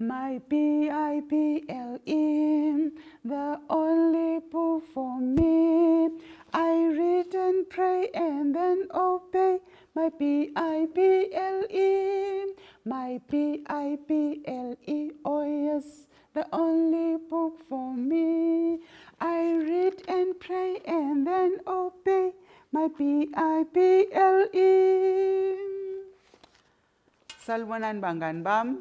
My Bible, the only book for me. I read and pray and then obey my Bible, my Bible, oh yes, the only book for me. I read and pray and then obey my Bible. Salibonani bangani bami.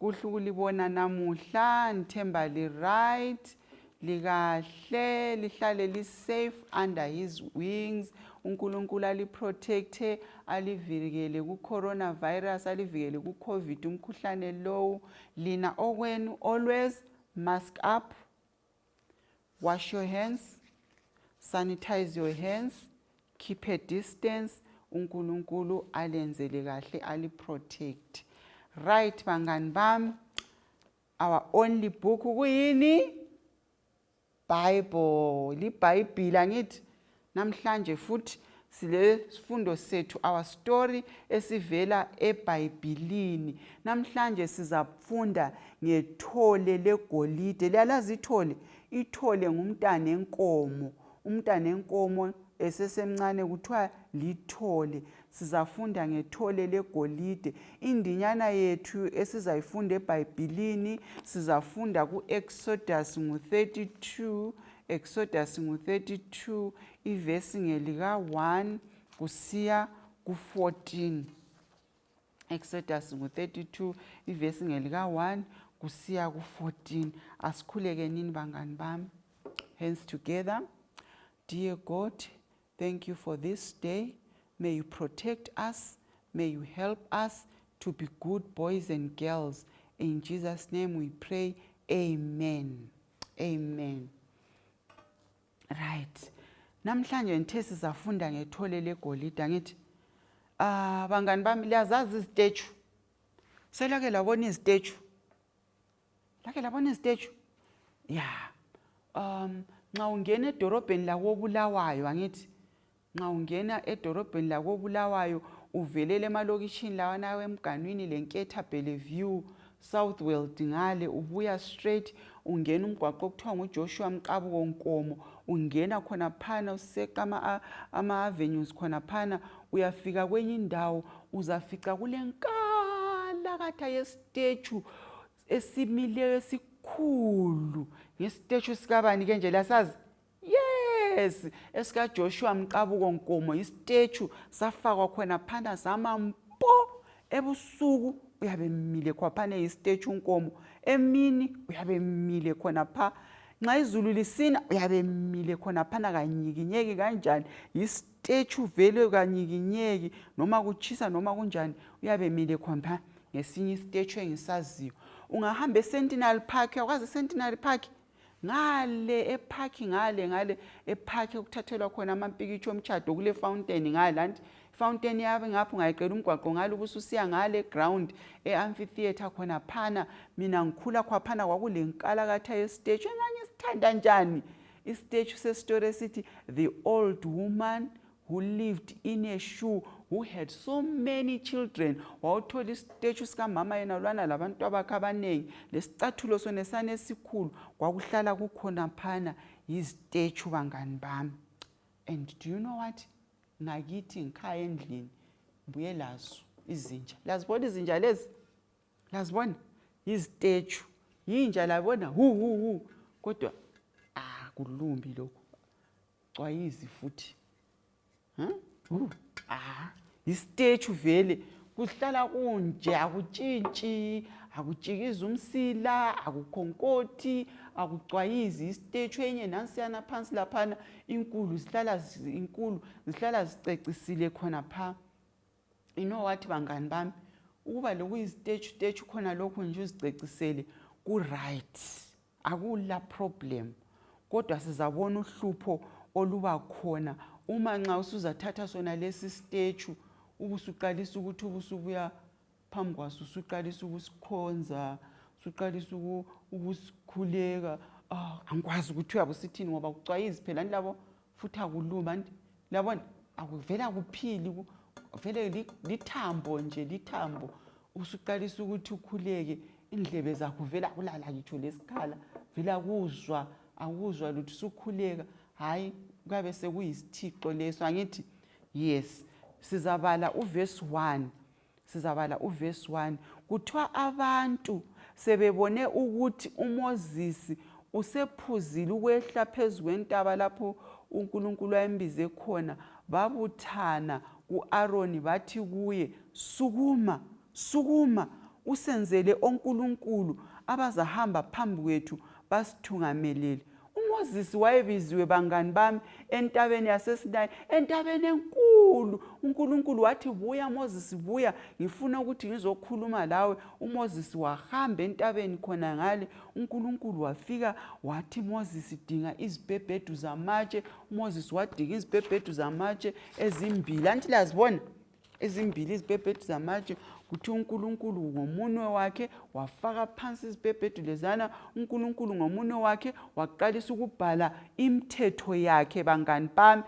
Kuhle ukulibona namuhla, ngithemba li right, likahle, lihlale li safe under his wings. UNkulunkulu aliprotecte, alivikele ku coronavirus, alivikele ku COVID umkhuhlane lowu. Lina okwenu always mask up, wash your hands, sanitize your hands, keep a distance. UNkulunkulu alenzele kahle, aliprotect. Right bangani bami, our only book kuyini? Bible, liBhayibhili angithi. Namhlanje futhi sile sifundo sethu, our story esivela eBhayibhilini. Namhlanje sizafunda ngethole legolide. Liyalazi ithole? Ithole ngumntana enkomo. Umntana enkomo esesemncane kuthiwa lithole. Sizafunda ngethole legolide. Indinyana yethu esizayifunda eBhayibhilini sizafunda ku-Exodus ngu-32, Exodus ngu-32, ivesi ngelika 1 kusiya ku-14. Exodus ngu-32, ivesi ngelika 1 kusiya ku-14. Asikhuleke nini bangani bami. Hands together. Dear God, thank you for this day. May you protect us. May you help us to be good boys and girls. In Jesus' name we pray. Amen. Amen. Right. Namhlanje ngithe sizafunda ngethole legolide angithi. Ah, bangani bami, liyazazi izistatue? Selake labona izistatue? Lake labona izistatue? Yeah. Nxa ungena edorobheni lakoBulawayo angithi, nxa ungena edorobheni lakoBulawayo uvelele emalokitshini lawana eMganwini leNketha, Bellevue, Southworld ngale, ubuya straight ungena umgwaqo okuthiwa nguJoshua Mqabuko Nkomo, ungena khona phana useqa ama-avenues khona phana, uyafika kwenye indawo uzafica kule nkalakatha yestatue esimileyo esikhulu. Ngestatue sikabani ke nje, lasazi? Yes, esikaJoshua Mqabuko Nkomo. Istatue safakwa khona phana sama mpo. Ebusuku uyabe emile khwaphana eyistatue uNkomo, emini uyabe emile khona pha, nxa izulu lisina uyabe emile khona phana, kanyikinyeki kanjani. Yistatue vele, kanyikinyeki noma kutshisa noma kunjani, uyabe emile khona. Ngesinye istatue engisaziyo, ungahamba eCentenary Park. Uyakwazi eCentenary Park? Ngale epark, ngale epark okuthathelwa khona amampikitsha omtshado, kule fountain ngale anti, fountain yabe ngapho, ungayiqela umgwaqo ngale ubususiya ngale ground e-amphitheatre khona phana. Mina ngikhula khwaphana kwakule nkalakatha yestatue engangisithanda njani, istatue sesitori esithi "The Old Woman Who Lived in a Shoe Who Had So Many Children". Wawuthola istatue sikamama yena lwana labantu abakhe abaningi, lesicathulo sonesana esikhulu kwakuhlala kukhona phana. Yizistatue bangani bami. And do you know what? Ngakithi ngikhaya endlini mbuye lazo izinja. Lazibona izinja lezi? Lazibona? Yizistatue, yinja, labona? Hu hu hu, kodwa ah, kulumbi lokhu, cwayizi futhi. Huh? Ah, istatue vele kuhlala kunje, akutshintshi, akutshikizi umsila, akukhonkothi, akucwayizi. Istatue enye nansiyana phansi laphana, inkulu, zihlala inkulu, zihlala zicecisile khona pha. You know what bangani bami, ukuba lokuyistatue statue khona lokhu nje uzicecisele ku-right, akula problem, kodwa sizabona uhlupho oluba khona uma nxa usuzathatha sona lesi statue ubusuqalisa ukuthi ubusubuya phambi kwaso, usuqalisa ukusikhonza, usuqalisa ukusikhuleka. Ah, angikwazi ukuthi uyabe usithini ngoba kucwayizi phela labo, futhi akulumi anti, labona? Akuvele akuphili, vele lithambo nje, lithambo. Usuqalisa ukuthi ukhuleke. Indlebe zakho vele akulala ngitsho lesikhala, vele akuzwa, akuzwa lutho usukhuleka. Hayi, kuyabe sekuyisithixo leso, angithi? Yes. Sizabala uvesi 1. Sizabala uvesi 1. Kuthiwa abantu sebebone ukuthi uMozisi usephuzile ukwehla phezu kwentaba lapho uNkulunkulu ayembize khona, babuthana ku-Aroni bathi kuye, Sukuma, sukuma, usenzele onkulunkulu abazahamba phambi kwethu basithungamelele. UMozisi wayebiziwe bangani bami entabeni yaseSinayi, entabeni enkulu. UNkulunkulu wathi, buya Mozisi, buya, ngifuna ukuthi ngizokhuluma lawe. UMozisi wahamba entabeni khona ngale. UNkulunkulu wafika wathi, Mozisi, dinga izibhebhedu zamatshe. UMozisi wadinga izibhebhedu zamatshe ezimbili. Anti liyazibona? Ezimbili izibhebhedu zamatshe. Kuthi uNkulunkulu ngomunwe wakhe wafaka phansi izibhebhedu lezana. UNkulunkulu ngomunwe wakhe waqalisa ukubhala imithetho yakhe. Bangani bami,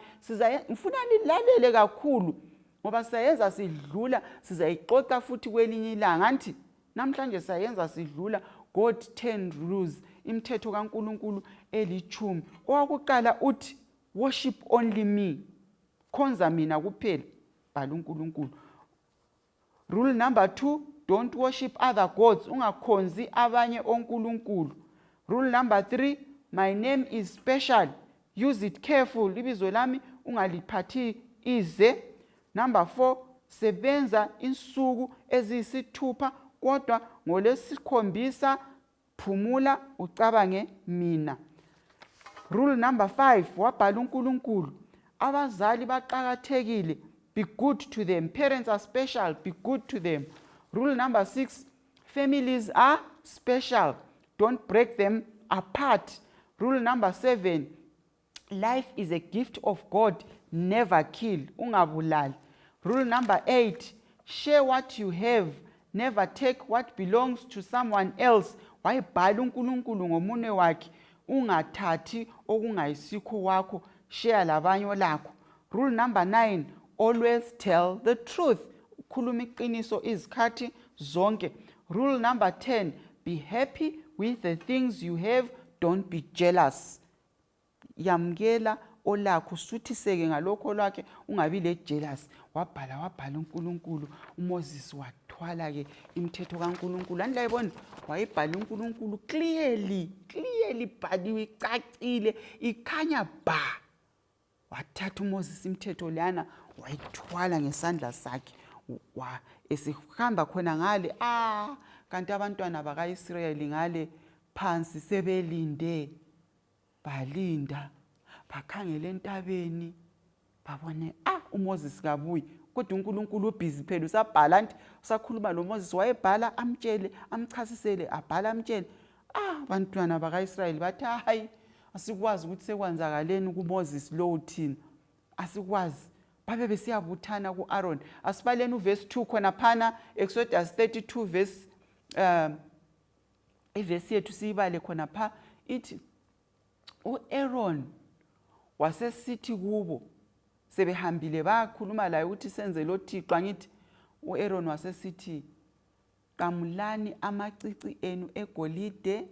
ngifuna lilalele kakhulu ngoba sizayenza sidlula, sizayixoxa futhi kwelinye ilanga. Anti namhlanje sayenza sidlula God 10 rules, imithetho kaNkulunkulu elitshumi. Owakuqala uthi, worship only me, khonza mina kuphela, bhala uNkulunkulu. Rule number 2, don't worship other gods, ungakhonzi abanye onkulunkulu. Rule number 3, my name is special, use it careful, ibizo lami ungaliphathi ize. Number 4, sebenza insuku eziyisithupha kodwa ngolwesikhombisa phumula ucabange mina. Rule number 5, wabhala uNkulunkulu, abazali baqakathekile, be good to them, parents are special, be good to them. Rule number 6, families are special, don't break them apart. Rule number 7, life is a gift of God, never kill, ungabulali. Rule number 8, share what you have, never take what belongs to someone else. Wayebhala uNkulunkulu ngomunwe wakhe, ungathathi okungayisikho wakho, share labanye olakho. Rule number 9, always tell the truth, ukhuluma iqiniso izikhathi zonke. Rule number 10, be happy with the things you have, don't be jealous. Yamukela olakho, usuthiseke ngalokho olwakhe, ungabi le-jealous. Wabhala, wabhala uNkulunkulu. UMoses wathwala-ke imithetho kaNkulunkulu. Anti layibona, wayibhala uNkulunkulu clearly, clearly bhaliwe, icacile, ikhanya bha. Wathatha uMoses imithetho leyana wayithwala ngesandla sakhe, esihamba khona ngale. Kanti abantwana bakaIsrayeli ngale phansi sebelinde, balinda, bakhangela entabeni, babone uMoses kabuyi. Kodwa uNkulunkulu ubhizi phela, usabhala, anti usakhuluma lo Moses, wayebhala amtshele, amchasisele, abhala amtshele. Abantwana bakaIsrayeli bathi, hayi, asikwazi ukuthi sekwenzakaleni kuMoses lowo, thina asikwazi. Babe besiyabuthana ku-Aaron. Asibaleni uvesi 2 khonaphana, Exodus 32 verse, ivesi yethu siyibale khonapha. Ithi u-Aaron wasesithi kubo, sebehambile bakhuluma laye ukuthi senze lo Thixo, angithi? U-Aaron wasesithi, qamulani amacici enu egolide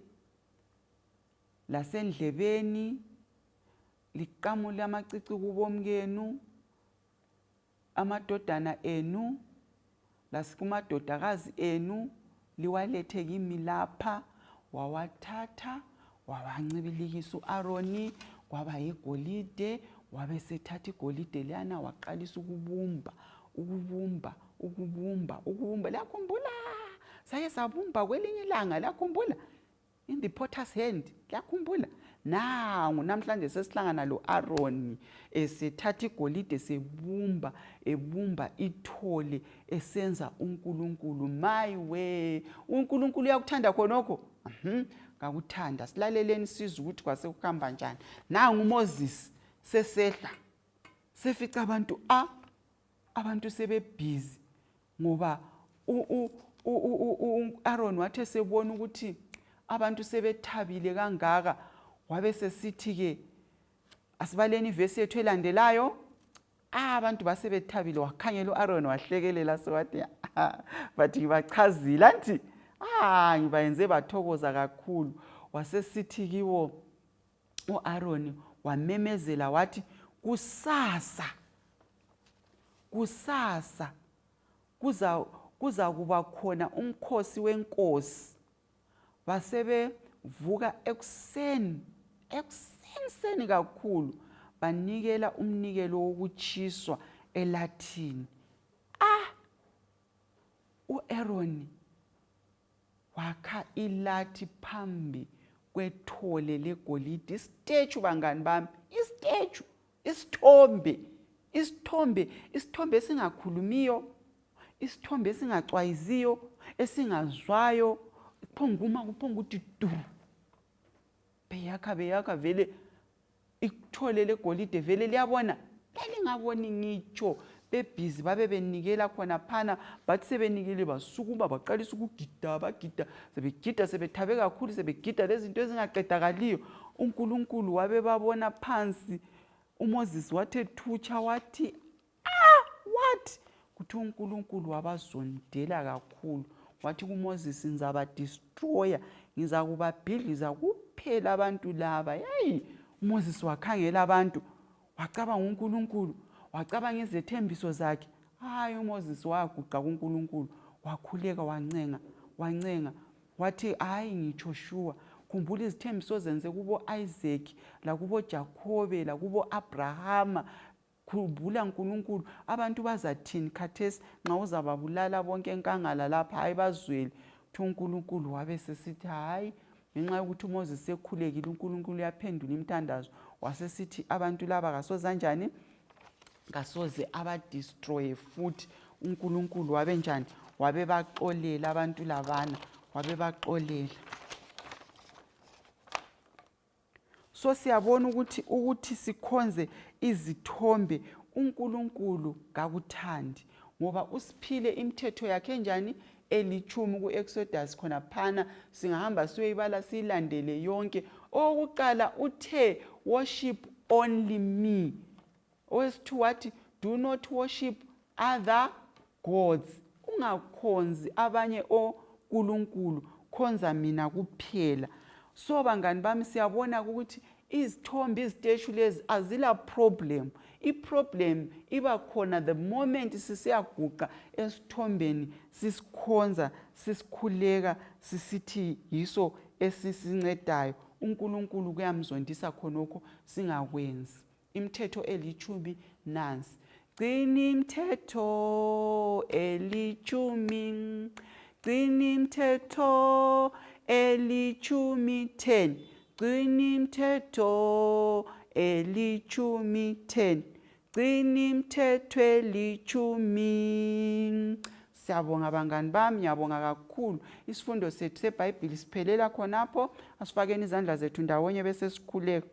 lasendlebeni, liqamule amacici kubomkenu, amadodana enu lasikumadodakazi enu, liwalethe kimi lapha. Wawathatha wawancibilikisa u-Aroni, kwaba yigolide. Wabe sethatha igolide liyana waqalisa ukubumba, ukubumba, ukubumba, ukubumba. Liyakhumbula sake sabumba kwelinye ilanga? Liyakhumbula in the potter's hand? Liyakhumbula? Nangu namhlanje sesihlangana lo-Aroni esethatha igolide, sebumba, ebumba ithole, esenza uNkulunkulu. My way, uNkulunkulu uyakuthanda khonokho. Ngakuthanda. Silaleleni sizwe ukuthi kwasekuhamba njani. Nangu uMoses sesehla, sefica abantu, abantu sebebhizi, ngoba u-Aaron wathi esebona ukuthi abantu sebethabile kangaka, wabe sesithi-ke, asibaleni ivesi yethu elandelayo. Abantu basebethabile, wakhangela u-Aaron wahlekelela, sewathi, but ngibachazile, anti. Ah, ngibayenze bathokoza kakhulu. Wasesithi kibo uAroni wamemezela wathi kusasa kusasa kuza kuzakuba khona umkhosi wenkosi. Basebevuka ekuseni ekuseni seni kakhulu banikela umnikelo wokutshiswa elathini. Ah! U-Aroni wakha ilathi phambi kwethole legolide, isitetshu bangani bami, isitetshu, isithombe, isithombe, isithombe esingakhulumiyo, isithombe esingacwayiziyo, esingazwayo, kuphonguma kuphongukuthi du. Beyakha beyakha vele ithole legolide vele liyabona lalingaboni ngitsho bebhizi babe benikela khona phana bathi sebenikele basukuma baqalisa ukugida bagida sebegida sebethabe kakhulu sebegida lezinto ezingaqedakaliyo uNkulunkulu wabe babona phansi uMoses wathe thutsha wathi Ah, what? Kuthiwa uNkulunkulu wabazondela kakhulu. Wathi kuMoses, ngizabadestroya, ngizakubabhidliza kuphela abantu laba. Yeyi, uMoses wakhangela abantu, wacabanga uNkulunkulu, wacabanga izethembiso zakhe. Hayi, uMoses waguqa kuNkulunkulu, wakhuleka, wancenga, wancenga. Wathi, hayi ngitsho shuwa, khumbula izithembiso ozenze kubo-Isaac, lakubo-Jakhobe, lakubo-Abrahama, Khumbula Nkulunkulu, abantu bazathini khathesi nxa uzababulala bonke enkangala lapha? Hayi bazwele. Kuthiwa uNkulunkulu wabe sesithi hayi, ngenxa yokuthi uMoses sekhulekile, uNkulunkulu uyaphendula imithandazo. Wasesithi abantu laba kasoze anjani? Kasoze abadestroye futhi. uNkulunkulu wabe njani? Wabebaxolela abantu labana, wabebaxolela. So siyabona ukuthi ukuthi sikhonze izithombe uNkulunkulu kakuthandi ngoba usiphile imithetho yakhe njani elitshumi ku-Exodus khonaphana singahamba siyoyibala siyilandele yonke. Owokuqala uthe worship only me. Owesithu wathi do not worship other gods. Ungakhonzi abanye onkulunkulu, khonza mina kuphela. So bangani bami siyabona ukuthi izithombe iziteshu lezi azila problem. I-problem iba khona the moment sisiyaguqa esithombeni sisikhonza sisikhuleka sisithi yiso esisincedayo. UNkulunkulu kuyamzondisa khonokho singakwenzi. Imithetho elitshumi nansi. Gcina imithetho elitshumi. Gcina imithetho elitshumi 10. Gcina imithetho elitshumi 10. Gcina imithetho elitshumi. Siyabonga bangani bami, ngiyabonga kakhulu. Isifundo sethu seBhayibhili siphelela khonapho. Asifakeni izandla zethu ndawonye bese sikhuleka.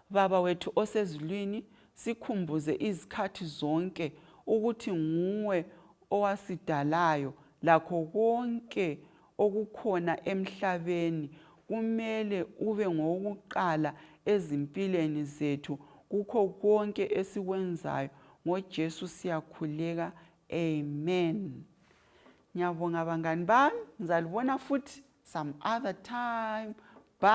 Baba wethu osezulwini, sikhumbuze izikhathi zonke ukuthi nguwe owasidalayo lakho konke okukhona emhlabeni kumele ube ngowokuqala ezimpilweni zethu kukho konke esikwenzayo. NgoJesu siyakhuleka. Amen. Ngiyabonga bangani bami, ngizalibona futhi some other time. Bye.